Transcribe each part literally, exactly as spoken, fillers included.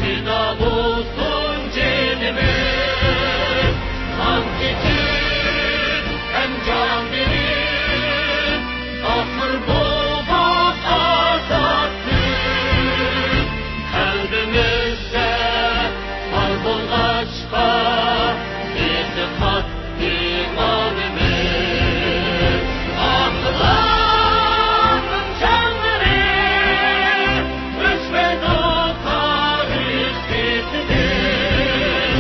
پىدا بولسۇن جېنىمىز، قان كېچىپ ھەم جان بېرىپ، ئاخىر بولدۇق ئازاد بىز. قەلبىمىزدە بار بولغاچقا، ئېتىقاد ئىمانىمىز. ئاتىلارنىڭ جانلىرى ئۆچمەيدۇ تارىخ بېتىدىن.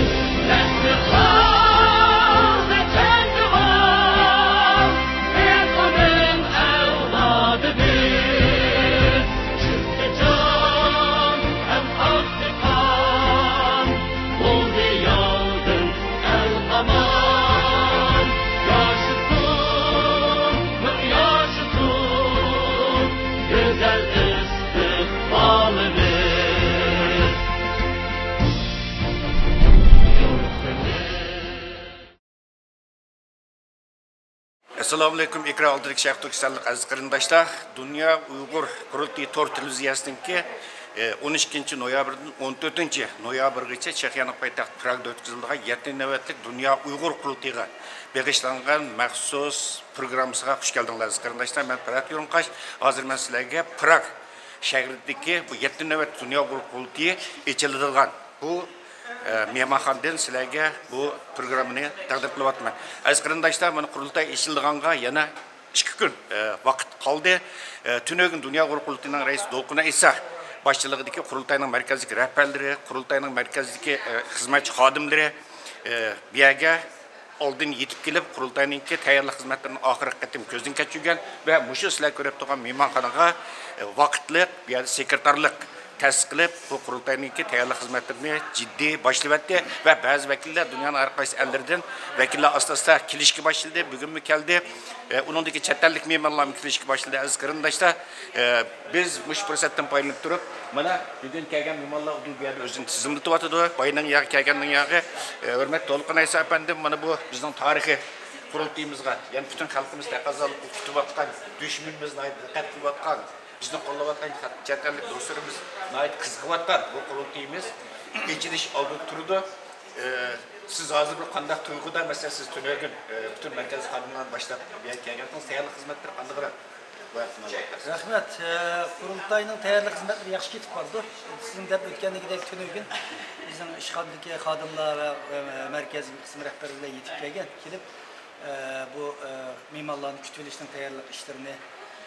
نەسلى قالدى چاڭگىغا، ئېقىنىڭ ئەۋلادىدىن. چۈشتى جان ھەم ئاقتى قان، بولدى ياۋدىن ئەل ئامان. ياشىسۇن، مىڭ ياشىسۇن، گۈزەل ئىستىقبالىمىز. ئەسسالامۇئەلەيكۇم، ئېكران ئالدىدىكى شەرقىي تۈركىستانلىق ئەزىز قېرىنداشلار. دۇنيا ئۇيغۇر قۇرۇلتىيى تور تېلېۋىزىيەسىنىڭكى، ئە، ئون ئىككىنچى نويابىردىن ئون تۆتىنچى نويابىرغىچە چېخىيانىڭ پايتەختى پراگدا ئۆتكۈزۈلىدىغان يەتتىنچى نۆۋەتلىك دۇنيا ئۇيغۇر قۇرۇلتىيىغا بېغىشلانغان مەخسۇس پروگراممىسىغا خۇش كەلدىڭلار، ئەزىز قېرىنداشلار. مەن پەرھات يۇرۇڭقاش. ھازىر مەن سىلەرگە پراگ شەھىرىدىكى بۇ يەتتىنچى نۆۋەتلىك دۇنيا ئۇيغۇر قۇرۇلتىيى ئېچىلىدىغان بۇ، ئە، مېھمانخانىدىن سىلەرگە بۇ پروگراممىنى تەقدىم قىلىۋاتىمەن. ئەزىز قېرىنداشلار، مانا قۇرۇلتاي ئېچىلىدىغانغا يەنە ئىككى كۈن، ئە، ۋاقىت قالدى. ئە، تۈنۈگۈن دۇنيا ئۇيغۇر قۇرۇلتىيىنىڭ رەئىسى دولقۇن ئەيسا باشچىلىقىدىكى قۇرۇلتاينىڭ مەركەزدىكى رەھبەرلىرى، قۇرۇلتاينىڭ مەركەزدىكى، ئە، خىزمەتچى خادىملىرى، ئە، بۇ يەرگە ئالدىن يېتىپ كېلىپ، قۇرۇلتاينىڭكى تەييارلىق خىزمەتلىرىنى ئاخىرقى قېتىم كۆزدىن كەچۈرگەن ۋە مۇشۇ سىلەر كۆرۈپ تۇرغان مېھمانخانىغا، ئە، ۋاقىتلىق بۇ يەردە سېكرېتارلىق تەسىس قىلىپ، بۇ قۇرۇلتاينىڭكى تەييارلىق خىزمەتلىرىنى جىددىي باشلىۋەتتى ۋە بەزى ۋەكىللەر، دۇنيانىڭ ھەر قايسى ئەللىرىدىن ۋەكىللەر ئاستا-ئاستا كېلىشكە باشلىدى، بۈگۈنمۇ كەلدى. ئە، ئۇنىڭدىن كېيىن چەت ئەللىك مېھمانلارمۇ كېلىشكە باشلىدى، ئەزىز قېرىنداشلار. ئە، بىز مۇشۇ پۇرسەتتىن پايدىلىنىپ تۇرۇپ، مانا بۈگۈن كەلگەن مېھمانلار خۇددى بۇ يەردە ئۆزىنى تىزىملىتىۋاتىدۇ. باينىڭ ياغى، كەلگەننىڭ ياغى. ئە، ھۆرمەتلىك دولقۇن ئەيسا ئەپەندىم، مانا بۇ بىزنىڭ تارىخىي قۇرۇلتىيىمىزغا، يەنى پۈتۈن خەلقىمىز تەقەززالىق كۈتۈۋاتقان، دۈشمىنىمىز ناھايىتى دىققەت قىلىۋاتقان، بىزنى قوللاۋاتقان چەت ئەللىك دوستلىرىمىز ناھايىتى قىزىقىۋاتقان بۇ قۇرۇلتىيىمىز ئېچىلىش ئالدىدا تۇرىدۇ. ئە، سىز ھازىر بىر قانداق تۇيغۇدا، مەسىلەن، سىز تۈنۈگۈن، ئە، پۈتۈن مەركەز خادىملارنى باشلاپ بۇ يەرگە كەلگەنتىڭىز، تەييارلىق خىزمەتلىرى قانداقراق بۇ ھەقتە مەلۇمات بەرسىڭىز؟ رەھمەت. ئە، قۇرۇلتاينىڭ تەييارلىق خىزمەتلىرى ياخشى كېتىپ بارىدۇ. سىزنىڭ دەپ ئۆتكەنلىكىدەك تۈنۈگۈن بىزنىڭ ئىشخانىدىكى خادىملار ۋە، ۋە مەركەز قىسىم رەھبەرلىرى بىلەن يېتىپ كەلگەن، كېلىپ، ئە، بۇ، ئە، مېھمانلارنى كۈتۈۋېلىشنىڭ تەييارلىق ئىشلىرىنى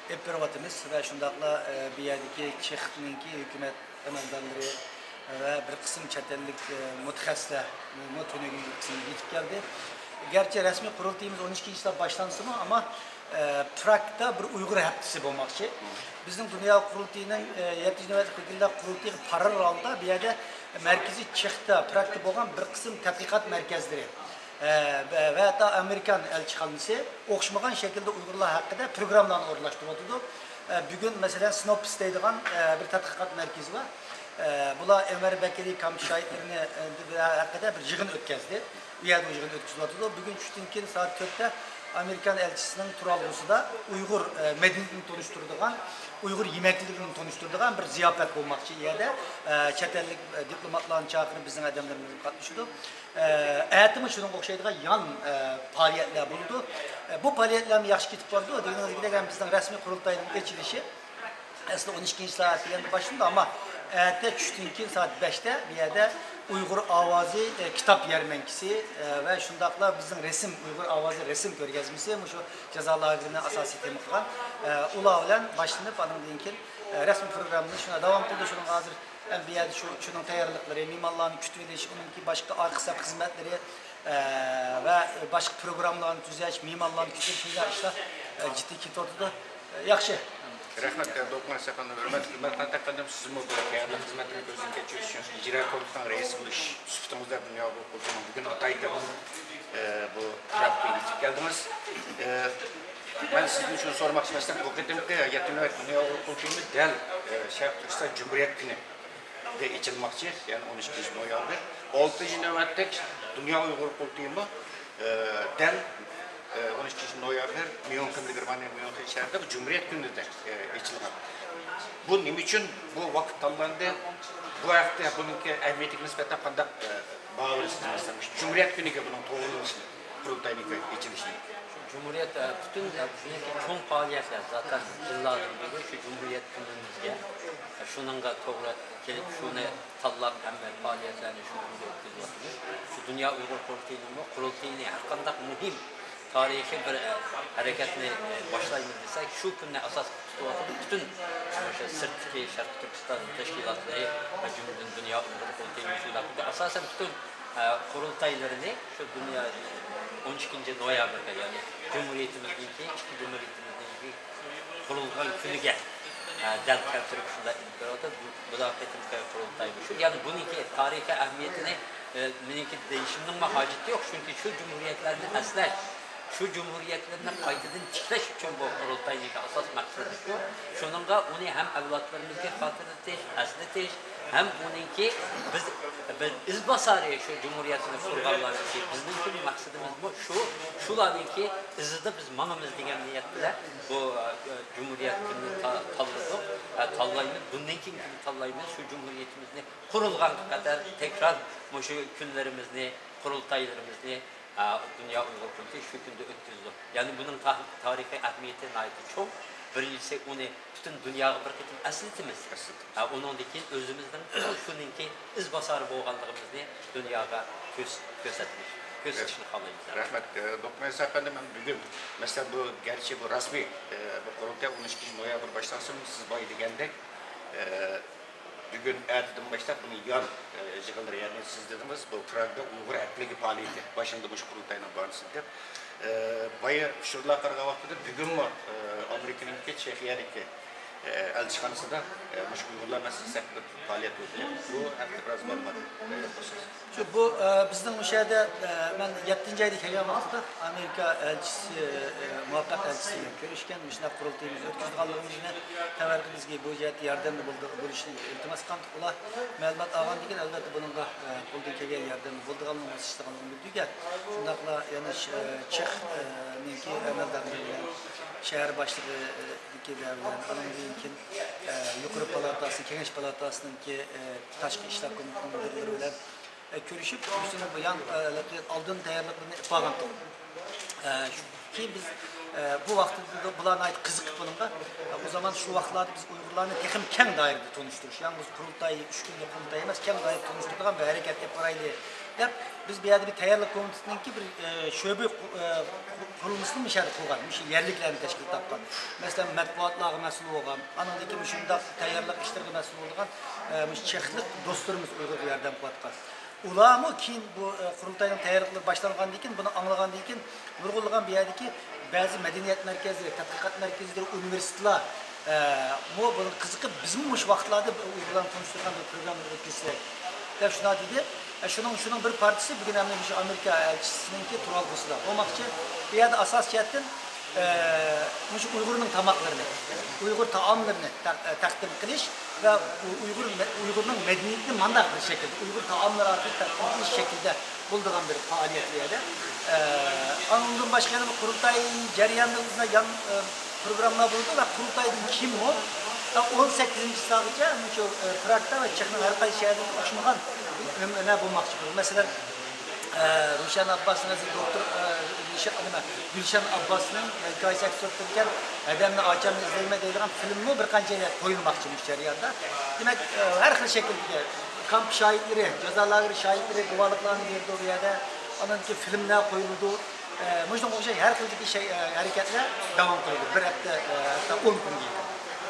ئېلىپ بېرىۋاتىمىز ۋە شۇنداقلا، ئە، بۇ يەردىكى چېخنىڭكى ھۆكۈمەت ئەمەلدارلىرى ۋە بىر قىسىم چەت ئەللىك، ئە، مۇتەخەسسىسلەرمۇ تۈنۈگۈن بىر قىسىم يېتىپ كەلدى. گەرچە رەسمىي قۇرۇلتىيىمىز ئون ئىككىنچى يىلدا باشلانسىمۇ، ئەمما، ئە، پراگدا بىر ئۇيغۇر ھەپتىسى بولماقچى. بىزنىڭ دۇنيا قۇرۇلتىيىنىڭ، ئە، يەتتىنچى نۆۋەتلىك قۇرۇلتىيىغا پاراللېل ھالدا بۇ يەردە مەركىزىي چېختا، پراگدا بولغان بىر قىسىم تەتقىقات مەركەزلىرى، ئە، ۋە، ۋە ھەتتا ئامېرىكان ئەلچىخانىسى ئوخشىمىغان شەكىلدە ئۇيغۇرلار ھەققىدە پروگراممىلارنى ئورۇنلاشتۇرۇۋاتىدۇ. ئە، بۈگۈن، مەسىلەن، سىنوپس دەيدىغان، ئە، بىر تەتقىقات مەركىزى بار. ئە، بۇلار ئۆمەر بەكرى كامپى شاھىتلىرىنى، ئە، ھەققىدە بىر يىغىن ئۆتكەزدى. ئۇ يەردە يىغىن ئۆتكۈزۈۋاتىدۇ. بۈگۈن چۈشتىن كېيىن سائەت تۆتتە ئامېرىكان ئەلچىسىنىڭ تۇرالغۇسىدا ئۇيغۇر، ئە، مەدەنىيىتىنى تونۇشتۇرىدىغان، ئۇيغۇر يېمەكلىكىنى تونۇشتۇرىدىغان بىر زىياپەت بولماقچى ئۇ يەردە. ئە، چەت ئەللىك، ئە، دىپلوماتلارنى چاقىرىپ، بىزنىڭ ئادەملىرىمىز قاتنىشىدۇ. ئە، ئەتىمۇ شۇنىڭغا ئوخشايدىغان يان، ئە، پائالىيەتلەر بولىدۇ. ئە، بۇ پائالىيەتلەرمۇ ياخشى كېتىپ بارىدۇ. دېگىنىڭىزدەك، ھەم بىزنىڭ رەسمىي قۇرۇلتاينىڭ ئېچىلىشى ئەسلى ئون ئىككىنچى سائەت دېگەندە باشلىنىدۇ، ئەمما ئەتە چۈشتىن كېيىن سائەت بەشتە بۇ يەردە ئۇيغۇر ئاۋازى، ئە، كىتاب يەرمەنكىسى، ئە، ۋە شۇنداقلا بىزنىڭ رەسىم، ئۇيغۇر ئاۋازى رەسىم كۆرگەزمىسى مۇشۇ جازا لاگېرىنى ئاساسىي تېما قىلغان، ئە، ئۇلار بىلەن باشلىنىپ، ئانىڭدىن كېيىن، ئە، رەسمىي پروگراممىمىز شۇنداق داۋام قىلىدۇ. شۇنىڭغا ھازىر ئەمدى بۇ يەردە شۇ، شۇنىڭ تەييارلىقلىرى، مېھمانلارنى كۈتۈۋېلىش، ئۇنىڭكى باشقا ئارقا سەپ خىزمەتلىرى، ئە، ۋە باشقا پروگراممىلارنى تۈزەش، مېھمانلارنى كۈتۈش، شۇنداق ئىشلار، ئە، جىددىي كېتىۋاتىدۇ. ئە، ياخشى. رەھمەت، دولقۇن ئەيسا ئەپەندىم. ھۆرمەتلىك مەرھەمەت ئەپەندىم، سىزمۇ بۇ تەييارلىق خىزمەتلىرىنى كۆزدىن كەچۈرۈش ئۈچۈن ئىجرا كومىتېتنىڭ رەئىسى بولۇش سۈپىتىڭىزدە دۇنيا ئۇيغۇر قۇرۇلتىيىنىڭ بۈگۈن ئاتايىتىپ، ئە، بۇ پراگغا يېتىپ كەلدىڭىز. ئە، مەن سىزدىن شۇنى سورىماقچى، مەسىلەن، بۇ قېتىمقى يەتتىنچى نۆۋەت دۇنيا ئۇيغۇر قۇرۇلتىيىمۇ دەل، ئە، شەرقىي تۈركىستان جۇمھۇرىيەت كۈنى دە ئېچىلماقچى، يەنى ئون ئىككىنچى نويابىر. ئالتىنچى نۆۋەتلىك دۇنيا ئۇيغۇر قۇرۇلتىيىمۇ، ئە، دەل، ئە، ئون ئىككىنچى نويابىر ميۇنخېندا، گېرمانىيە ميۇنخېن شەھىرىدە بۇ جۇمھۇرىيەت كۈنىدە، ئە، ئېچىلغان. بۇ نېمە ئۈچۈن بۇ ۋاقىت تاللاندى؟ بۇ ھەقتە، بۇنىڭكى ئەھمىيىتىگە نىسبەتەن قانداق، ئە، باھا بېرىسىز؟ مەسىلەن، مۇشۇ جۇمھۇرىيەت كۈنىگە بۇنىڭ توغرىلىنىشىنى، قۇرۇلتاينىڭكى ئېچىلىشىنى. جۇمھۇرىيەت، ئە، پۈتۈن، ئە، بىزنىڭكى چوڭ پائالىيەتلەر زاتەن يىللاردىن بېرى شۇ جۇمھۇرىيەت كۈنىمىزگە، ئە، شۇنىڭغا توغرا كېلىپ، شۇنى تاللاپ، ھەممە پائالىيەتلەرنى شۇ كۈندە ئۆتكۈزۈۋاتىمىز. شۇ دۇنيا ئۇيغۇر قۇرۇلتىيىنىڭمۇ، قۇرۇلتىيىنى ھەر قانداق مۇھىم تارىخىي بىر، ئە، ھەرىكەتنى، ئە، باشلايمىز دېسەك، شۇ كۈننى ئاساس قىلىپ تۇتۇۋاتىدۇ. پۈتۈن مۇشۇ سىرتتىكى شەرقىي تۈركىستان تەشكىلاتلىرى ۋە جۈملىدىن دۇنيا ئۇيغۇر قۇرۇلتىيى مۇشۇنداق ئاساسەن پۈتۈن، ئە، قۇرۇلتايلىرىنى شۇ دۇنيا ئون ئىككىنچى نويابىرغا، يەنى جۇمھۇرىيىتىمىزنىڭكى، ئىككى جۇمھۇرىيىتىمىزنىڭكى قۇرۇلغان كۈنىگە، ئە، دەل كەلتۈرۈپ شۇنداق ئېلىپ بېرىۋاتىدۇ. بۇ، بۇ قېتىمقى قۇرۇلتاي مۇشۇ. يەنى بۇنىڭكى تارىخىي ئەھمىيىتىنى، ئە، مېنىڭكى دېيىشىمنىڭمۇ ھاجىتى يوق، چۈنكى شۇ جۇمھۇرىيەتلەرنى ئەسلەش، شۇ جۇمھۇرىيەتلەرنى قايتىدىن تىكلەش ئۈچۈن بۇ قۇرۇلتاينىڭكى ئاساس مەقسىتى شۇ. شۇنىڭغا ئۇنى ھەم ئەۋلادلىرىمىزغا خاتىرىلىتىش، ئەسلىتىش، ھەم ئۇنىڭكى بىز، بىز ئىزباسارى شۇ جۇمھۇرىيەتنى قۇرغانلارنىڭكى، بىزنىڭكى مەقسىتىمىزمۇ شۇ، شۇلارنىڭكى ئىزىدا بىز ماڭىمىز دېگەن نىيەت بىلەن بۇ، ئە، جۇمھۇرىيەت كۈنىنى تا-، تاللىدۇق، ئە، تاللايمىز. بۇندىن كېيىنكىنى تاللايمىز. شۇ جۇمھۇرىيىتىمىزنى قۇرۇلغانغا قەدەر تەكرار مۇشۇ كۈنلىرىمىزنى، قۇرۇلتايلىرىمىزنى، ئە، دۇنيا ئۇيغۇر قۇرۇلتىيى شۇ كۈندە ئۆتكۈزىدۇ. يەنى بۇنىڭ تا-، تارىخىي ئەھمىيىتى ناھايىتى چوڭ. بىرىنچىسى، ئۇنى پۈتۈن دۇنياغا بىر قېتىم ئەسلىتىمىز. ئەسلىتىمىز. ھە، ئۇنىڭدىن كېيىن ئۆزىمىزنىڭ شۇنىڭكى ئىزباسارى بولغانلىقىمىزنى دۇنياغا كۆرس-، كۆرسىتىش، كۆرسىتىشنى خالايمىز. رەھمەت. ئە، دوكتور ئەيسا ئەپەندى، مەن بۈگۈن، مەسىلەن، بۇ گەرچە بۇ رەسمىي، ئە، بۇ قۇرۇلتاي ئون ئىككىنچى نويابىر باشلانسىمۇ، سىز بايا دېگەندەك، ئە، بۈگۈن ئەتىدىن باشلاپ بۇنى يان، ئە، يىغىنلىرى، يەنى سىز دېدىڭىز، بۇ پراگدا ئۇيغۇر ھەپتىلىكى پائالىيىتى باشلىنىدۇ مۇشۇ قۇرۇلتاينىڭ باھانىسىدە دەپ. ئە، بايا ئۇچۇرلارغا قارىغان ۋاقتىدا بۈگۈنمۇ، ئە، ئامېرىكىنىڭكى چېخىيەدىكى، ئە، ئەلچىخانىسىدا، ئە، مۇشۇ ئۇيغۇرلار مەسىلىسى ھەققىدە پائالىيەت ئۆتتى. بۇ ھەققىدە بىراز مەلۇمات، ئە، بەرسىڭىز. شۇ بۇ، ئە، بىزنىڭ مۇشۇ يەردە، ئە، مەن يەتتىنچى ئايدا كەلگەن ۋاقتىدا ئامېرىكا ئەلچىسى، ئە، مۇۋەپپەق ئەلچىسى بىلەن كۆرۈشكەن، مۇشۇنداق قۇرۇلتىيىمىزنى ئۆتكۈزىدىغانلىقىمىزنى خەۋەر قىلىپ، بىزگە بۇ جەھەتتە ياردەمدە بولدى-، بولۇشىنى ئىلتىماس قىلغانتۇق. ئۇلار مەلۇمات ئالغاندىن كېيىن، ئەلۋەتتە، بۇنىڭغا، ئە، قولدىن كەلگەن ياردەم بولىدىغانلىقىنى، ماسلىشىدىغانلىقىنى بىلدۈرگەن. شۇنداقلا يەنە ش-، ئە، چېخ، ئە، نىڭكى ئەمەلدارلىرى بىلەن، شەھەر باشلىقى، ئە، دىكىلەر بىلەن، ئانىڭدىن كېيىن، ئە، يۇقىرى پالاتاسى، كېڭەش پالاتاسىنىڭكى، ئە، تاشقى ئىشلار كومىتېتىنىڭ مۇدىرلىرى بىلەن، ئە، كۆرۈشۈپ، مۇشۇنى بۇيان، ئە، ئالدىن تەييارلىقلىرىنى ئېلىپ بارغانتۇق. ئە، شۇ، كېيىن بىز، ئە، بۇ ۋاقىتتا بۇلار ناھايىتى قىزىقىپ بۇنىڭغا. ئە، ئۇ زامان شۇ ۋاقىتلاردا بىز ئۇيغۇرلارنى تېخىمۇ كەڭ دائىرىدە تونۇشتۇرۇش، يالغۇز قۇرۇلتاي، ئۈچ كۈنلۈك قۇرۇلتاي ئەمەس، كەڭ دائىرىدە تونۇشتۇرىدىغان بىر ھەرىكەت ئېلىپ بارايلى دەپ، بىز بۇ يەردە بىر تەييارلىق كومىتېتىنىڭكى بىر، ئە، شۆبە قۇ-، ئە، قۇ-، قۇرۇلمىسىنى مۇشۇ يەردە قۇرغان، مۇشۇ يەرلىكلەرنى تەشكىل تاپقان. مەسىلەن، مەتبۇئاتلارغا مەسئۇل بولغان، ئانىڭدىن كېيىن مۇشۇنداق تەييارلىق ئىشلىرىغا مەسئۇل بولىدىغان، ئە، مۇشۇ چېخلىق دوستلىرىمىز ئۇيغۇرغا ياردەم قىلىۋاتقان. ئۇلارمۇ كېيىن بۇ، ئە، قۇرۇلتاينىڭ تەييارلىقلىرى باشلانغاندىن كېيىن، بۇنى ئاڭلىغاندىن كېيىن، نۇرغۇنلىغان بۇ يەردىكى بەزى مەدەنىيەت مەركەزلىرى، تەتقىقات مەركەزلىرى، ئۇنىۋېرسىتېتلار، ئە، مۇ-، بۇنى قىزىقىپ، بىزمۇ مۇشۇ ۋاقىتلاردا بۇ ئۇيغۇرلارنى تونۇشتۇرغان بىر پروگراممىنى ئۆتكۈزسەك، دەپ شۇنداق دېدى. ئە، شۇنىڭ، شۇنىڭ بىر پارچىسى بۈگۈن ھەمدە مۇشۇ ئامېرىكا ئەلچىسىنىڭكى تۇرالغۇسىدا بولماقچى. بۇ يەردە ئاساسىي جەھەتتىن ئە، مۇشۇ ئۇيغۇرنىڭ تاماقلىرىنى، ئۇيغۇر تائاملىرىنى تەق-، تەقدىم قىلىش ۋە ئۇ-، ئۇيغۇر مە-، ئۇيغۇرنىڭ مەدەنىيىتىنى مانداق بىر شەكىلدە، ئۇيغۇر تائاملىرى ئارقىلىق تەقدىم قىلىش شەكلىدە بولىدىغان بىر پائالىيەت بۇ يەردە. ئە، ئۇنىڭدىن باشقا يەنە بىر قۇرۇلتاي جەريانىدا بىزدە يان، ئە، پروگراممىلار بولىدۇ ۋە قۇرۇلتايدىن كېيىنمۇ، ئە، ئون سەككىزىنچى چىسلاغىچە مۇشۇ، ئە، پراگدا ۋە چېخنىڭ ھەر قايسى شەھەرلىرىدە ئوخشىمىغان ئەنئەنە بولماقچى. مەسىلەن، ئە، روشەن ئابباسنىڭ ئەزىز دوكتور، ئە، روشەن، نېمە، گۈلشەن ئابباسنىڭ ھېكايىسى ئەكس ئەتتۈرۈلگەن ئادەمنى ئاچامنى ئىزدەيمەن دەيدىغان فىلىممۇ بىر قانچە يەرگە قويۇلماقچى مۇشۇ جەرياندا. دېمەك، ئە، ھەر خىل شەكىلدىكى كامپ شاھىتلىرى، جازا لاگېرى شاھىتلىرى گۇۋاھلىقلارنى بېرىدۇ بۇ يەردە. ئاندىن كېيىن فىلىملەر قويۇلىدۇ. ئە، مۇشۇنىڭغا ئوخشاش ھەر خىلدىكى شەي-، ئە، ھەرىكەتلەر داۋام قىلىدۇ. بىر ھەپتە، ئە، ھەتتا ئون كۈنگە يېتىدۇ.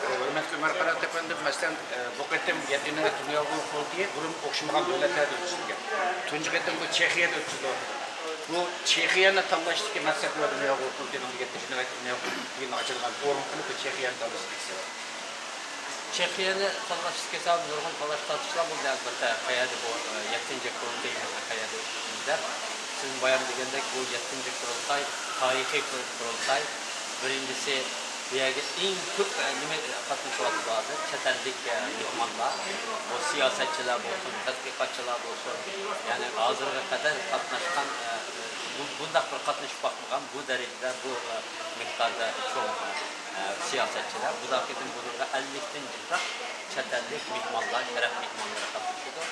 ھۆرمەتلىك ئۆمەر قانات ئەپەندى، مەسىلەن، بۇ قېتىم يەتتىنچى نۆۋەت دۇنيا ئۇيغۇر قۇرۇلتىيى بۇرۇن ئوخشىمىغان دۆلەتلەردە ئۆتكۈزۈلگەن. تۇنجى قېتىم بۇ چېخىيەدە ئۆتكۈزۈلۈۋاتىدۇ. بۇ چېخىيەنى تاللاشتىكى مەقسەت ۋە دۇنيا ئۇيغۇر قۇرۇلتىيىنىڭ يەتتىنچى نۆۋەت دۇنيا ئۇيغۇر قۇرۇلتىيىنىڭ ئاچىدىغان فورۇم قىلىپ بۇ چېخىيەنى تاللاشتىكى سەۋەب. چېخىيەنى تاللاشتىكى سەۋەب نۇرغۇن تالاش-تارتىشلار بولدى، ئەلبەتتە، قەيەردە بۇ، ئە، يەتتىنچى قۇرۇلتىيىمىزنى قەيەردە ئۆتكۈزىمىز دەپ. سىزمۇ بايام دېگەندەك، بۇ يەتتىنچى قۇرۇلتاي تارىخىي بىر قۇرۇلتاي. بىرىنچىسى، بۇ يەرگە ئەڭ كۆپ، ئە، نېمە، قاتنىشىۋاتىدۇ ھازىر؟ چەت ئەللىك، ئە، مېھمانلار. بۇ سىياسەتچىلەر بولسۇن، تەتقىقاتچىلار بولسۇن، يەنى ھازىرغا قەدەر قاتناشقان، ئە، بۇ، بۇنداق بىر قاتنىشىپ باقمىغان، بۇ دەرىجىدە، بۇ، ئە، مىقداردا چوڭ، ئە، سىياسەتچىلەر. بۇ قېتىم بۇنىڭغا ئەللىكتىن جىقراق چەت ئەللىك مېھمانلار، شەرەپ مېھمانلىرى قاتنىشىدۇ.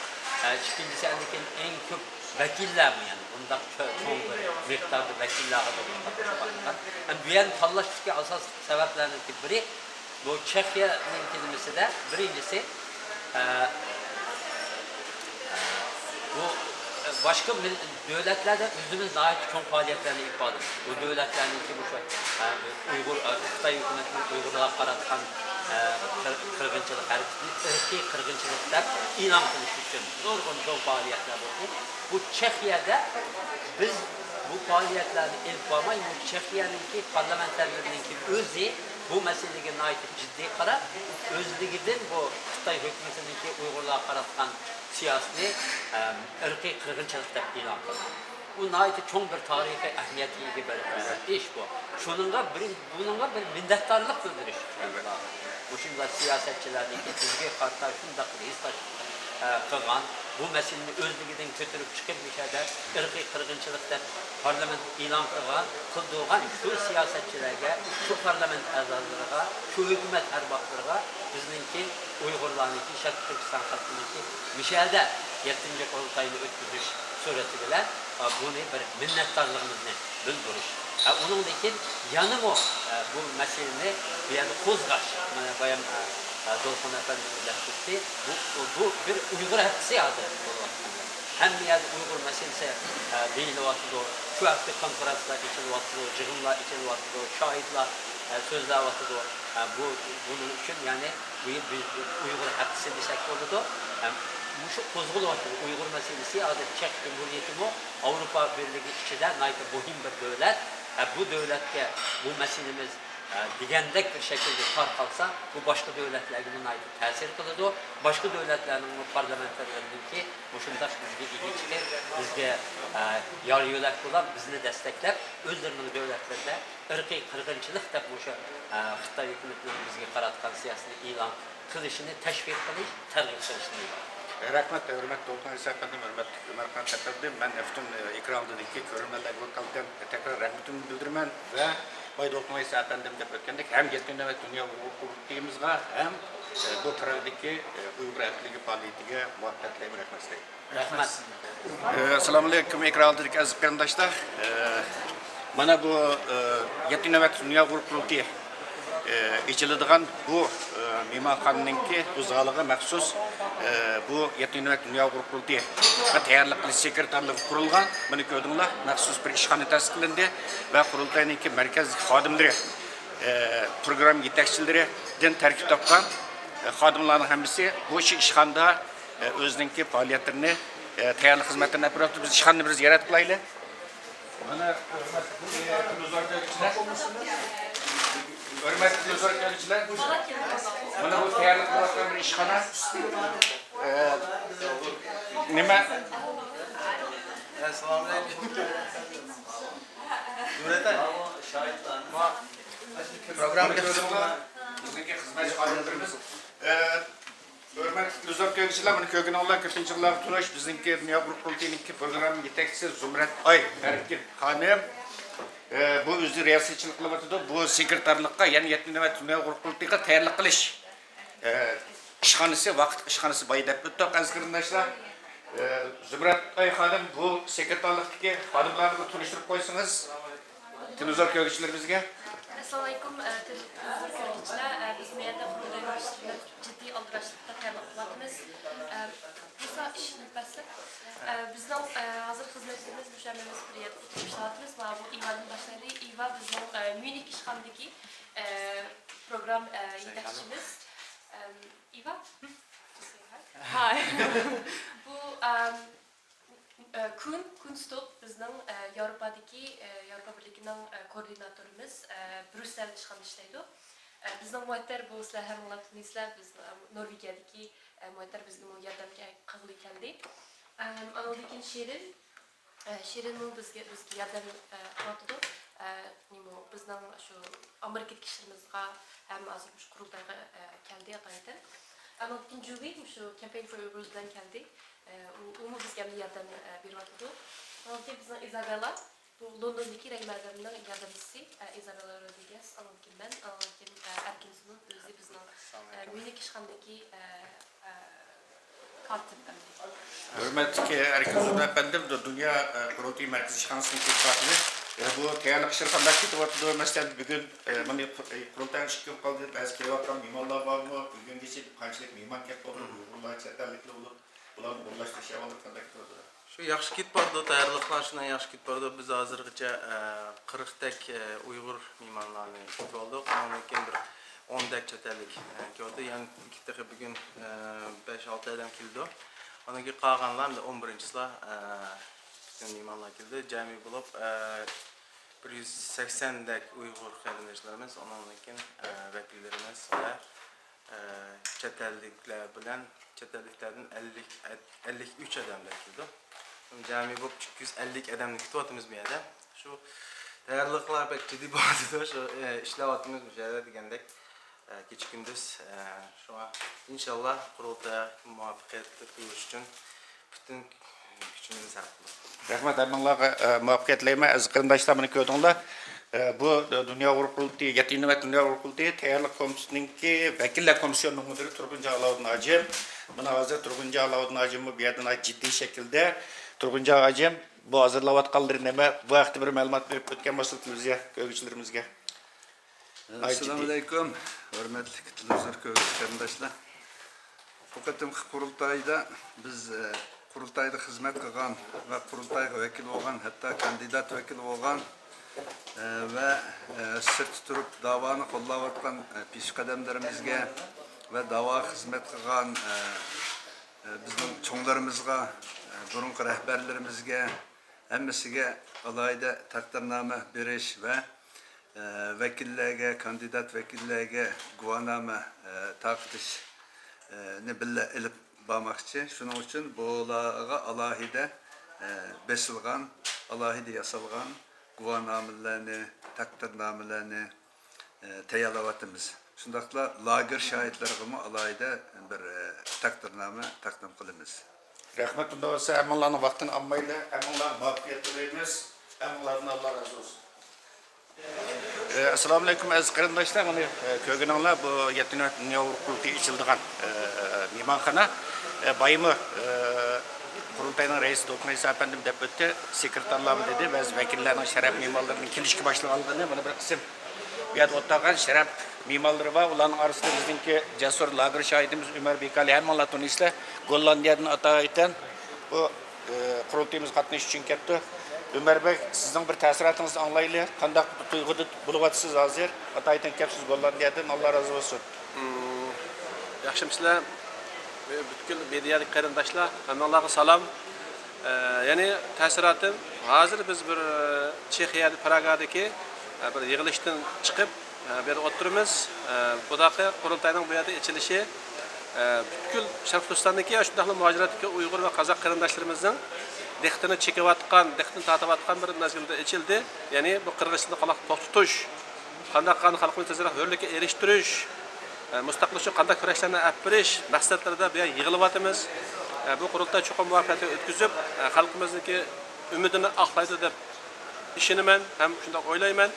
ئە، ئىككىنچىسى، ئەللىكتىن ئەڭ كۆپ ۋەكىللەرمۇ، يەنى بۇنداق چوڭ بىر مىقداردا ۋەكىللەر ھازىر بۇنى قاتنىشىپ باقمىغان. ئەمدى بۇ يەرنى تاللاشتىكى ئاساسلىق سەۋەبلەرنىڭ بىرى، بۇ چېخىيەنىڭكى نېمىسىدە، بىرىنچىسى، ئە، بۇ، ئە، باشقا مىل-، دۆلەتلەردە ئۆزىمىز ناھايىتى چوڭ پائالىيەتلەرنى ئېلىپ باردۇق. بۇ دۆلەتلەرنىڭكى مۇشۇ، ئە، ئۇيغۇر، ئە، خىتاي ھۆكۈمىتىنىڭ ئۇيغۇرلارغا قاراتقان، ئە، قىر-، قىرغىنچىلىق ھەرىكىتىنى ئىرقىي قىرغىنچىلىق دەپ ئېلان قىلىش ئۈچۈن نۇرغۇن چوڭ پائالىيەتلەر بولدى. بۇ چېخىيەدە بىز بۇ پائالىيەتلەرنى ئېلىپ بارماي، بۇ چېخىيەنىڭكى پارلامېنتارلىرىنىڭكى ئۆزى بۇ مەسىلىگە ناھايىتى جىددىي قاراپ، ئۆزلۈكىدىن بۇ خىتاي ھۆكۈمىتىنىڭكى ئۇيغۇرلارغا قاراتقان سىياسىتىنى، ئەم، ئىرقىي قىرغىنچىلىق دەپ ئېلان قىلدى. بۇ ناھايىتى چوڭ بىر تارىخىي ئەھمىيەتكە ئىگە بىر، ئە، ئىش بۇ. شۇنىڭغا بىر، بۇنىڭغا بىر مىننەتدارلىق بىلدۈرۈش. ئەلۋەتتە. مۇشۇنداق سىياسەتچىلەرنىڭكى بىزگە قارىتا شۇنداق بىر ھېسداشلىق، ئە، قىلغان، بۇ مەسىلىنى ئۆزلۈكىدىن كۆتۈرۈپ چىقىپ، مۇشۇ يەردە ئىرقىي قىرغىنچىلىق دەپ پارلامېنت ئېلان قىلغان، قىلدۇرغان شۇ سىياسەتچىلەرگە، شۇ پارلامېنت ئەزالىرىغا، شۇ ھۆكۈمەت ئەربابلىرىغا بىزنىڭكى ئۇيغۇرلارنىڭكى، شەرقىي تۈركىستان خەلقىنىڭكى مۇشۇ يەردە يەتتىنچى قۇرۇلتاينى ئۆتكۈزۈش سۈرئىتى بىلەن، ئا، بۇنى بىر مىننەتدارلىقىمىزنى بىلدۈرۈش. ئا، ئۇنىڭدىن كېيىن يەنىمۇ، ئا، بۇ مەسىلىنى بۇ يەردە قوزغاش. مانا بايام، ئا، ئا، دولقۇن ئەپەندىمىز دەپ ئۆتتى. بۇ، بۇ بىر ئۇيغۇر ھەپتىسى ھازىر بولۇۋاتقان. ھەممە يەردە ئۇيغۇر مەسىلىسى، ئا، دېيىلىۋاتىدۇ. شۇ ھەقتە كونفېرانسلار ئېچىلىۋاتىدۇ، يىغىنلار ئېچىلىۋاتىدۇ، شاھىتلار، ئا، سۆزلەۋاتىدۇ. ئا، بۇ، بۇنىڭ ئۈچۈن يەنى بۇ يىل بىز ئۇيغۇر ھەپتىسى دېسەك بولىدۇ. ھەم مۇشۇ قوزغىلىۋاتىدۇ. ئۇيغۇر مەسىلىسى ھازىر چېخ جۇمھۇرىيىتىمۇ، ئاۋروپا بىرلىكى ئىچىدە ناھايىتى مۇھىم بىر دۆلەت. ھە، بۇ دۆلەتكە بۇ مەسىلىمىز، ھە، دېگەندەك بىر شەكىلدە تارقالسا، بۇ باشقا دۆلەتلەرگىمۇ ناھايىتى تەسىر قىلىدۇ. باشقا دۆلەتلەرنىڭمۇ پارلامېنتارلىرىنىڭكى مۇشۇنداق بىزگە ئىگە چىقىپ، بىزگە، ھە، يار يۆلەك بولۇپ، بىزنى دەستەكلەپ، ئۆزلىرىنىڭ دۆلەتلىرىدە ئىرقىي قىرغىنچىلىق دەپ مۇشۇ، ئە، خىتاي ھۆكۈمىتىنىڭ بىزگە قاراتقان سىياسىتىنى ئېلان قىلىشىنى تەشۋىق قىلىش، تەرغىب قىلىشتىن ئىبارەت. رەھمەت، ھۆرمەتلىك دولقۇن ئەيسا ئەپەندىم، ھۆرمەتلىك ئۆمەرخان ئەپەندىم. مەن پۈتۈن، ئە، ئېكران ئالدىدىكى كۆرۈرمەنلەرگە ۋاكالىتەن تەكرار رەھمىتىمنى بىلدۈرىمەن ۋە باي دولقۇن ئەيسا ئەپەندىم دەپ ئۆتكەندەك ھەم يەتتىنچى نۆۋەت دۇنيا ئۇيغۇر قۇرۇلتىيىمىزغا ھەم، ئە، بۇ پراگدىكى، ئە، ئۇيغۇر ھەپتىلىكى پائالىيىتىگە مۇۋەپپەقىيەت تىلەيمەن. رەھمەت سىلەرگە. رەھمەت. ئەسسالامۇئەلەيكۇم، ئېكران ئالدىدىكى ئەزىز قېرىنداشلار. ئە، مانا بۇ، ئە، يەتتىنچى نۆۋەت دۇنيا ئۇيغۇر قۇرۇلتىيى، ئە، ئېچىلىدىغان بۇ، ئە، مېھمانخانىنىڭكى بۇ زالىغا مەخسۇس، ئە، بۇ يەتتىنچى نۆۋەت دۇنيا ئۇيغۇر قۇرۇلتىيى تەييارلىق قىلىش سېكرېتارلىقى قۇرۇلغان. مانا كۆردۈڭلار، مەخسۇس بىر ئىشخانا تەسىس قىلىندى ۋە قۇرۇلتاينىڭكى مەركەزلىك خادىملىرى، ئە، پروگرامما يېتەكچىلىرىدىن تەركىب تاپقان، ئە، خادىملارنىڭ ھەممىسى بۇ شۇ ئىشخانىدا ئۆزىنىڭكى پائالىيەتلىرىنى، تەييارلىق خىزمەتلىرىنى ئېلىپ بېرىۋاتىدۇ. بىز ئىشخانىنى بىر زىيارەت قىلايلى. مانا، ھۆرمەتلىك، ھۆرمەتلىك مۇزاكىرىچىلەر، مانا بۇ تەييارلىق قىلىۋاتقان بىر ئىشخانا. ئە، نېمە؟ ئەسسالامۇئەلەيكۇم. پروگرامما كۆردۈڭلار؟ بىزنىڭكى خىزمەتچى خادىملىرىمىز. ئە، ھۆرمەتلىك مۇزاكىرىچىلەر، مانا كۆرگىنىڭلار كۆپىنچە يىللارغا تونۇش، بىزنىڭكى دۇنيا ئۇيغۇر قۇرۇلتىيىنىڭكى پروگرامما يېتەكچىسى زۇمرەت ئاي ئەركىن خانىم. ئە، بۇ ئۆزى رىياسەتچىلىك قىلىۋاتىدۇ. بۇ سېكرېتارلىققا، يەنى يەتتىنچى نۆۋەت دۇنيا ئۇيغۇر قۇرۇلتىيىغا تەييارلىق قىلىش، ئە، ئىشخانىسى، ۋاقىتلىق ئىشخانىسى بايا دەپ ئۆتتۇق، ئەزىز قېرىنداشلار. ئە، زۇمرەت ئاي خانىم، بۇ سېكرېتارلىقتىكى خادىملارنى تونۇشتۇرۇپ قويسىڭىز. تېلېۋىزور كۆرگۈچىلىرىمىزگە. ئەسسالامۇئەلەيكۇم، ئە، تېلېۋىزور كۆرگۈچىلەر، ئە، بىز بۇ يەردە قۇرۇلتاي باشلىقى بىلەن جىددىي ئالدىراشلىقتا تەييارلىق قىلىۋاتىمىز. ئە، بولسا ئىش نېمە دەپ ئەتسەم؟ ئە، بىزنىڭ، ئە، ھازىر خىزمەتچىلىرىمىز مۇشۇ ھەممىمىز بىر يەردە ئولتۇرۇپ ئىشلەۋاتىمىز. مانا بۇ ئىۋادىن باشلايلى. ئىۋا بىزنىڭ، ئە، ميۇنخ ئىشخانىدىكى، ئە، پروگرام، ئە، يېتەكچىمىز. ئەم، ئىۋا. ھاي. بۇ، ئەم، ئە، كۇن، كۇنستوپ بىزنىڭ، ئە، ياۋروپادىكى، ئە، ياۋروپا بىرلىكىنىڭ، ئە، كوئوردىناتورىمىز، ئە، بريۇسسېل ئىشخانىدا ئىشلەيدۇ. ئە، بىزنىڭ مۇھەتتەر بۇ سىلەر ھەممىڭلار تونۇيسىلەر، بىز، ئە، نورۋېگىيەدىكى، ئە، مۇھەتتەر بىزگىمۇ ياردەمگە قىلغىلى كەلدى. ئەم، ئانىڭدىن كېيىن شېرىن، ئە، شېرىنمۇ بىزگە، بىزگە ياردەم، ئە، قىلىۋاتىدۇ. ئە، نېمە، بىزنىڭ شۇ ئامېرىكىدىكى ئىشلىرىمىزغا ھەم ھازىر مۇشۇ قۇرۇلتايغا، ئە، كەلدى ئاتايتىن. ئانىڭدىن كېيىن جۇۋى مۇشۇ كامپەين فور ئۇيغۇرز بىلەن كەلدى. ئە، ئۇ، ئۇمۇ بىزگە ئەمدى ياردەم، ئە، بېرىۋاتىدۇ. ئانىڭدىن كېيىن بىزنىڭ ئىزابېلا، بۇ لوندوندىكى رەھبەرلەرنىڭ ياردەمچىسى، ئە، ئىزابېلا رودرىگېز، ئانىڭدىن كېيىن مەن، ئانىڭدىن كېيىن، ئە، ئەركىن زۇنۇن ئۆزى بىزنىڭ، ئە، ميۇنخ ئىشخانىدىكى، ئە، ئە، كاتىپ ئەمدى. ھۆرمەتلىك ئەركىن زۇنۇن ئەپەندىم، دۇنيا، ئە، قۇرۇلتىيى مەركىزىي ئىشخانىسىنىڭ كاتىپى. ئە، بۇ تەييارلىق ئىشلىرى قانداق كېتىۋاتىدۇ؟ مەسىلەن، بۈگۈن، ئە، مانا قۇرۇلتاينىڭ ئىككى كۈن قالدى. بەزى كېلىۋاتقان مېھمانلار بارمۇ؟ بۈگۈنگىچە قانچىلىك مېھمان كەپ بولدى؟ ئۇيغۇرلار، چەت ئەللىكلەر بولۇپ، بۇلارنى ئورۇنلاشتۇرۇش ئەھۋاللىرى قانداق كېتىۋاتىدۇ؟ شۇ ياخشى كېتىپ بارىدۇ، تەييارلىقلار شۇنداق ياخشى كېتىپ بارىدۇ. بىز ھازىرغىچە، ئە، قىرىقتەك، ئە، ئۇيغۇر مېھمانلارنى كۈتۈۋالدۇق. ئۇنىڭدىن كېيىن بىر ئوندەك چەت ئەللىك، ئە، كېلىۋاتىدۇ. يەنە تېخى بۈگۈن، ئە، بەش-ئالتە ئادەم كېلىدۇ. ئۇنىڭدىن كېيىن قالغانلار ئەمدى ئون بىرىنچى چىسلا، ئە، پۈتۈن مېھمانلار كېلىدۇ. جەمئىي بولۇپ، ئە، بىر يۈز سەكسەندەك ئۇيغۇر قېرىنداشلىرىمىز، ئۇنىڭدىن كېيىن، ئە، ۋەكىللىرىمىز ۋە ئە، چەت ئەللىكلەر بىلەن، چەت ئەللىكلەردىن ئەللىك، ئەللىك ئۈچ ئادەمدەك كېلىدۇ. جەمئىي بولۇپ ئىككى يۈز ئەللىك ئادەمنى كۈتۈۋاتىمىز بۇ يەردە. شۇ تەييارلىقلار بەك جىددىي بولۇۋاتىدۇ. شۇ، ئە، ئىشلەۋاتىمىز مۇشۇ يەردە دېگەندەك، ئە، كېچىكىندىز. ئە، شۇڭا ئىنشاللا قۇرۇلتاي مۇۋەپپەقىيەتلىك بولۇشى ئۈچۈن پۈتۈن كۈچىمىزنى سەرپ قىلىمىز. رەھمەت، ھەممىڭلارغا، ئە، مۇۋەپپەقىيەت تىلەيمەن. ئەزىز قېرىنداشلار، مانا كۆردۈڭلار. ئە، بۇ دۇنيا ئۇيغۇر قۇرۇلتىيى، يەتتىنچى نۆۋەت دۇنيا ئۇيغۇر قۇرۇلتىيى تەييارلىق كومىتېتىنىڭكى ۋەكىللەر كومىسسىيونىنىڭ مۇدىرى تۇرغۇنجان ئالاۋۇدىن ھاجىم. مانا ھازىر تۇرغۇنجان ئالاۋۇدىن ھاجىممۇ بۇ يەردە ناھايىتى جىددىي شەكىلدە. تۇرغۇنجان ھاجىم، بۇ ھازىرلاۋاتقانلىرى نېمە؟ بۇ ھەقتە بىر مەلۇمات بېرىپ ئۆتكەن بولسىڭىز تېلېۋىزىيە كۆرگۈچىلىرىمىزگە. ئاي، ئەسسالامۇ جىددىي. ئەلەيكۇم، ھۆرمەتلىك تېلېۋىزور كۆرگۈچى قېرىنداشلار. بۇ قېتىمقى قۇرۇلتايدا بىز، ئە، قۇرۇلتايدا خىزمەت قىلغان ۋە قۇرۇلتايغا ۋەكىل بولغان، ھەتتا كاندىدات ۋەكىلى بولغان، ئە، ۋە، ئە، سىرتتا تۇرۇپ داۋانى قوللاۋاتقان، ئە، پېشقەدەملىرىمىزگە ۋە داۋاغا خىزمەت قىلغان، ئە، ئە، بىزنىڭ چوڭلىرىمىزغا، ئە، بۇرۇنقى رەھبەرلىرىمىزگە، ھەممىسىگە ئالاھىدە تەقدىرنامە بېرىش ۋە، ئە، ۋەكىللەرگە، كاندىدات ۋەكىللەرگە گۇۋاھنامە، ئە، تارقىتىش، ئە، نى بىللە ئېلىپ بارماقچى. شۇنىڭ ئۈچۈن بۇلارغا ئالاھىدە، ئە، بېسىلغان، ئالاھىدە ياسالغان گۇۋاھنامىلەرنى، تەقدىرنامىلەرنى، ئە، تەييارلاۋاتىمىز. شۇنداقلا لاگېر شاھىتلىرىغىمۇ ئالاھىدە بىر، ئە، تەقدىرنامە تەقدىم قىلىمىز. رەھمەت، ئۇنداق بولسا ھەممىڭلارنىڭ ۋاقتىنى ئالمايلى، ھەممىڭلارغا مۇۋەپپەقىيەت تىلەيمىز، ھەممىڭلاردىن ئاللا رازى بولسۇن. ئە، ئەسسالامۇئەلەيكۇم ئەزىز قېرىنداشلار، مانا، ئە، كۆرگىنىڭلار بۇ يەتتىنچى نۆۋەت دۇنيا ئۇيغۇر قۇرۇلتىيى ئېچىلىدىغان، ئە، مېھمانخانا. ئە، بايىمۇ، ئە، قۇرۇلتاينىڭ رەئىسى دولقۇن ئەيسا ئەپەندىم دەپ ئۆتتى، سېكرېتارلارمۇ دېدى، بەزى ۋەكىللەرنىڭ شەرەپ مېھمانلىرىنىڭ كېلىشكە باشلىغانلىقىنى، مانا بىر قىسىم بۇ يەردە ئولتۇرغان شەرەپ مېھمانلىرى بار، ئۇلارنىڭ ئارىسىدا بىزنىڭكى جەسۇر لاگېر شاھىتىمىز ئۆمەر بىكالى، ھەممىڭلار تونۇيسىلەر، گوللاندىيەدىن ئاتايىتەن بۇ، ئى، قۇرۇلتىيىمىزغا قاتنىشىش ئۈچۈن كەپتۇ. ئۆمەر بەگ، سىزنىڭ بىر تەسىراتىڭىزنى ئاڭلايلى، قانداق تۇيغۇدا بولۇۋاتىسىز ھازىر؟ ئاتايىتەن كەپسىز گوللاندىيەدىن، ئاللا رازى بولسۇن. مم، ياخشىمۇسىلەر؟ پۈتكۈل مېدىيادىكى قېرىنداشلار، ھەممىڭلارغا سالام. ئە، يەنى تەسىراتىم، ھازىر بىز بىر، ئە، چېخىيەدە، پراگادىكى، ئە، بىر يىغىلىشتىن چىقىپ، ئە، بۇ يەردە ئولتۇرىمىز. ئە، بۇداقى قۇرۇلتاينىڭ بۇ يەردە ئېچىلىشى، ئە، پۈتكۈل شەرقىي تۈركىستاندىكى، شۇنداقلا مۇھاجىرەتتىكى ئۇيغۇر ۋە قازاق قېرىنداشلىرىمىزنىڭ دىققىتىنى چېكىۋاتقان، دىققىتىنى تارتىۋاتقان بىر مەزگىلدە ئېچىلدى. يەنى بۇ قىرغىنچىلىقنى قانداق توختىتىش، قانداق قىلغان خەلقىمىزنى تېزرەك ھۆرلۈككە ئېرىشتۈرۈش، ئە، مۇستەقىللىق ئۈچۈن قانداق كۈرەشلەرنى ئەپ بېرىش مەقسەتلىرىدە بۇ يەرگە يىغىلىۋاتىمىز. ئە، بۇ قۇرۇلتاي چوقۇم مۇۋەپپەقىيەتلىك ئۆتكۈزۈپ، ئە، خەلقىمىزنىڭكى ئۈمىدىنى ئاقلايدۇ دەپ ئىشىنىمەن ھەم شۇنداق ئويلايمەن.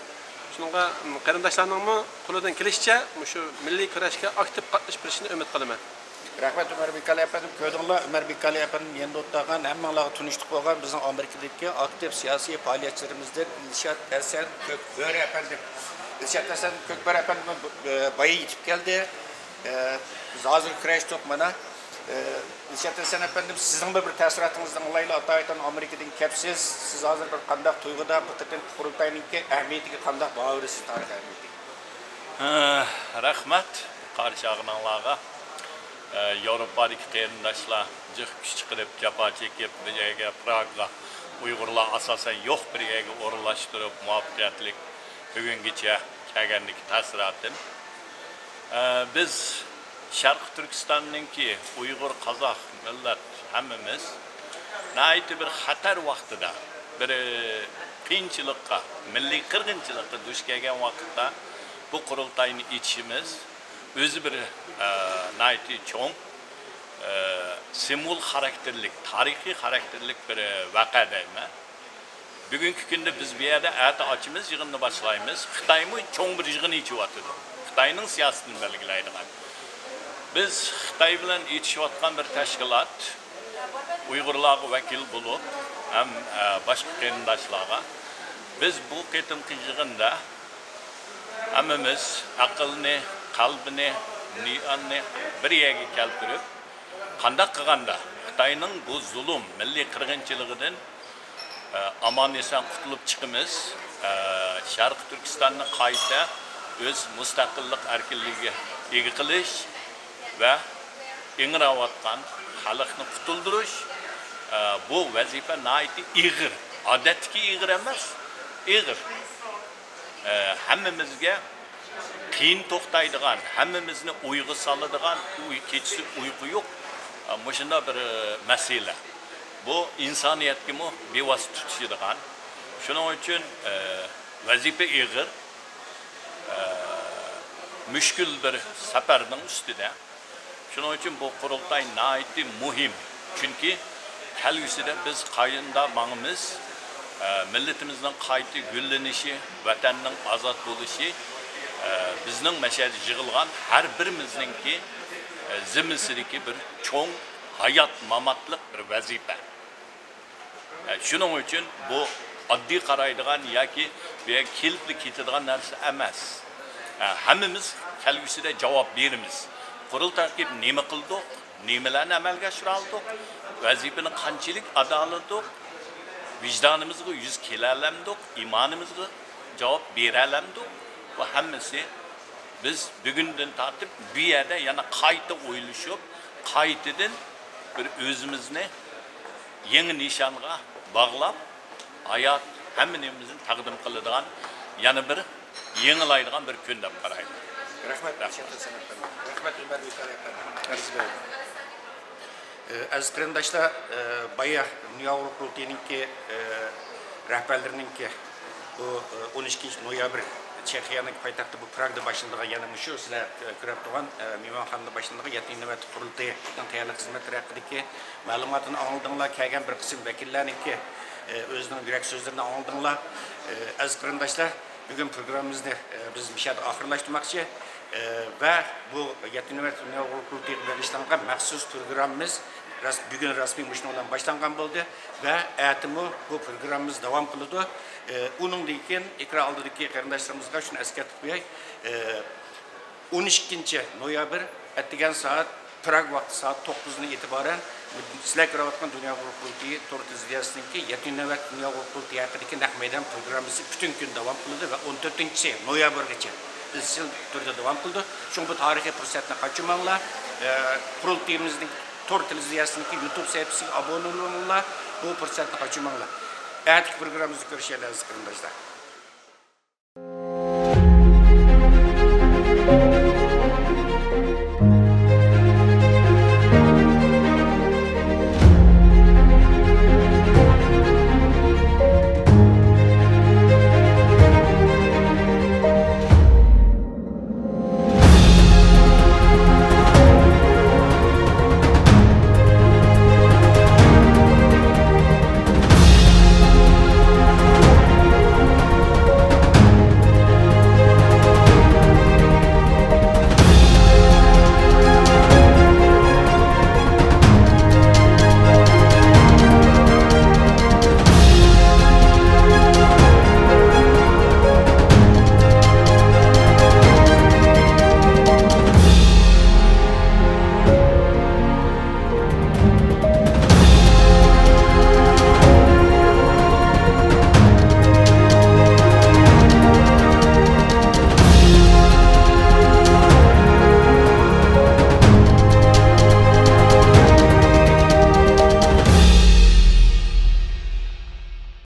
شۇنىڭغا، م، قېرىنداشلارنىڭمۇ قولىدىن كېلىشىچە مۇشۇ مىللىي كۈرەشكە ئاكتىپ قاتنىشىپ بېرىشىنى ئۈمىد قىلىمەن. رەھمەت، ئۆمەر بىكالى ئەپەندىم. كۆردۈڭلار، ئۆمەر بىكالى ئەپەندىم يېنىدا ئولتۇرغان، ھەممىڭلارغا تونۇشلۇق بولغان بىزنىڭ ئامېرىكىدىكى ئاكتىپ سىياسىي پائالىيەتچىلىرىمىزدىن ئىلشات ھەسەن كۆكبۆرە ئەپەندىم. ئىلشات ھەسەن كۆكبۆرە ئەپەندىم، ئە، بايا يېتىپ كەلدى. ئە، بىز ھازىر كۈرەشتۇق مانا. ئە، ئىلشات ھەسەن ئەپەندىم، سىزنىڭمۇ بىر تەسىراتىڭىزنى ئاڭلايلى. ئاتايىتەن ئامېرىكىدىن كەپسىز. سىز ھازىر بىر قانداق تۇيغۇدا، بۇ قېتىمقى قۇرۇلتاينىڭكى ئەھمىيىتىگە قانداق باھا بېرىسىز، تارىخىي ئەھمىيىتىگە؟ ھە، رەھمەت قارشى ئالغىنىڭلارغا. ئە، ياۋروپادىكى قېرىنداشلار جىق كۈچ چىقىرىپ، جاپا چېكىپ، بىر يەرگە، پراگغا ئۇيغۇرلار ئاساسەن يوق بىر يەرگە ئورۇنلاشتۇرۇپ، مۇۋەپپەقىيەتلىك بۈگۈنگىچە كەلگەندىكى تەسىراتىم. ئە، بىز شەرقىي تۈركىستاننىڭكى ئۇيغۇر، قازاق مىللەت ھەممىمىز ناھايىتى بىر خەتەر ۋاقتىدا، بىر، ئە، قىيىنچىلىققا، مىللىي قىرغىنچىلىققا دۇچ كەلگەن ۋاقىتتا بۇ قۇرۇلتاينى ئېچىشىمىز ئۆزى بىر، ئە، ناھايىتى چوڭ، ئە، سىمۋول خاراكتېرلىك، تارىخىي خاراكتېرلىك بىر، ئە، ۋەقە دەيمەن. بۈگۈنكى كۈندە بىز بۇ يەردە ئەتە ئاچىمىز، يىغىننى باشلايمىز. خىتايمۇ چوڭ بىر يىغىن ئېچىۋاتىدۇ. خىتاينىڭ سىياسىتىنى بەلگىلەيدىغان. بىز خىتاي بىلەن ئېچىشىۋاتقان بىر تەشكىلات. ئۇيغۇرلارغا ۋەكىل بولۇپ ھەم، ئە، باشقا قېرىنداشلارغا بىز بۇ قېتىمقى يىغىندا ھەممىمىز ئەقىلنى، قەلبىنى، نىيەتنى بىر يەرگە كەلتۈرۈپ، قانداق قىلغاندا خىتاينىڭ بۇ زۇلۇم، مىللىي قىرغىنچىلىقىدىن، ئە، ئامان-ئېسەن قۇتۇلۇپ چىقىمىز، ئە، شەرقىي تۈركىستاننى قايتا ئۆز مۇستەقىللىق ئەركىنلىكىگە ئىگە قىلىش ۋە ئىڭراۋاتقان خەلقنى قۇتۇلدۇرۇش، ئە، بۇ ۋەزىپە ناھايىتى ئېغىر. ئادەتتىكى ئېغىر ئەمەس، ئېغىر. ئە، ھەممىمىزگە قىيىن توختايدىغان، ھەممىمىزنى ئويغا سالىدىغان، ئۇي-، كېچىسى ئۇيقۇ يوق، ئە، مۇشۇنداق بىر، ئە، مەسىلە. بۇ ئىنسانىيەتكىمۇ بىۋاسىتە تۇتىشىدىغان. شۇنىڭ ئۈچۈن، ئە، ۋەزىپە ئېغىر، ئە، مۈشكۈل بىر سەپەرنىڭ ئۈستىدە. شۇنىڭ ئۈچۈن بۇ قۇرۇلتاي ناھايىتى مۇھىم. چۈنكى كەلگۈسىدە بىز قايىندا ماڭىمىز، ئە، مىللىتىمىزنىڭ قايتا گۈللىنىشى، ۋەتەننىڭ ئازاد بولۇشى، ئە، بىزنىڭ مەشەدە يىغىلغان ھەر بىرىمىزنىڭكى، ئە، زىممىسىدىكى بىر چوڭ ھايات-ماماتلىق بىر ۋەزىپە. ئە، شۇنىڭ ئۈچۈن بۇ ئاددىي قارايدىغان ياكى بۇ يەرگە كېلىپلا كېتىدىغان نەرسە ئەمەس. ئە، ھەممىمىز كەلگۈسىدە جاۋاب بېرىمىز. قۇرۇلتاي قىلىپ نېمە قىلدۇق؟ نېمىلەرنى ئەمەلگە ئاشۇرالىدۇق؟ ۋەزىپىنى قانچىلىك ئادالىدۇق؟ ۋىجدانىمىزغا يۈز كېلەلەمدۇق؟ ئىمانىمىزغا جاۋاب بېرەلەمدۇق؟ بۇ ھەممىسى بىز بۈگۈندىن تارتىپ بۇ يەردە يەنە قايتا ئويلىشىپ، قايتىدىن بىر ئۆزىمىزنى يېڭى نىشانغا باغلاپ، ھايات ھەممە نېمىمىزنى تەقدىم قىلىدىغان يەنە بىر يېڭىلايدىغان بىر كۈن دەپ قارايمەن. رەھمەت، رەھمەت. رەھمەت، ئۆمەر بىكارى ئەپەندى. ئەزىز بەگ. ئە، ئەزىز قېرىنداشلار، ئە، بايا دۇنيا ئۇيغۇر قۇرۇلتىيىنىڭكى، ئە، رەھبەرلىرىنىڭكى بۇ، ئە، ئون ئىككىنچى نويابىر چېخىيەنىڭ پايتەختى بۇ پراگدا باشلىنىدىغان، يەنە مۇشۇ سىلەر، ئە، كۆرۈپ تۇرغان، ئە، مېھمانخانىدا باشلىنىدىغان يەتتىنچى نۆۋەتلىك قۇرۇلتىيىنىڭ تەييارلىق خىزمەتلىرى ھەققىدىكى مەلۇماتىنى ئاڭلىدىڭلار، كەلگەن بىر قىسىم ۋەكىللەرنىڭكى، ئە، ئۆزىنىڭ يۈرەك سۆزلىرىنى ئاڭلىدىڭلار. ئە، ئەزىز قېرىنداشلار، بۈگۈن پروگراممىمىزنى، ئە، بىز مۇشۇ يەردە ئاخىرلاشتۇرماقچى. ئە، ۋە بۇ يەتتىنچى نۆۋەتلىك دۇنيا ئۇيغۇر قۇرۇلتىيىغا بېغىشلانغان مەخسۇس پروگراممىمىز راس-، بۈگۈن رەسمىي مۇشۇنىڭ بىلەن باشلانغان بولدى ۋە ئەتىمۇ بۇ پروگراممىمىز داۋام قىلىدۇ. ئە، ئۇنىڭدىن كېيىن ئېكران ئالدىدىكى قېرىنداشلىرىمىزغا شۇنى ئەسكەرتىپ قوياي. ئە، ئون ئىككىنچى نويابىر ئەتىگەن سائەت، پراگ ۋاقتى سائەت توققۇزدىن ئېتىبارەن سىلەر كۆرۈۋاتقان دۇنيا ئۇيغۇر قۇرۇلتىيى تور تېلېۋىزىيەسىنىڭكى يەتتىنچى نۆۋەت دۇنيا ئۇيغۇر قۇرۇلتىيى ھەققىدىكى نەق مەيدان پروگراممىسى پۈتۈن كۈن داۋام قىلىدۇ ۋە ئون تۆتىنچى نويابىرغىچە ئىزچىل تۈردە داۋام قىلىدۇ. شۇڭا بۇ تارىخىي پۇرسەتنى قاچۇرماڭلار. ئە، قۇرۇلتىيىمىزنىڭ تور تېلېۋىزىيەسىنىڭكى يۇتۇب سەھىپىسىگە ئابۇنە بولۇڭلار. بۇ پۇرسەتنى قاچۇرماڭلار. ئەتىكى پروگراممىمىزدا كۆرۈشەيلى، ئەزىز قېرىنداشلار.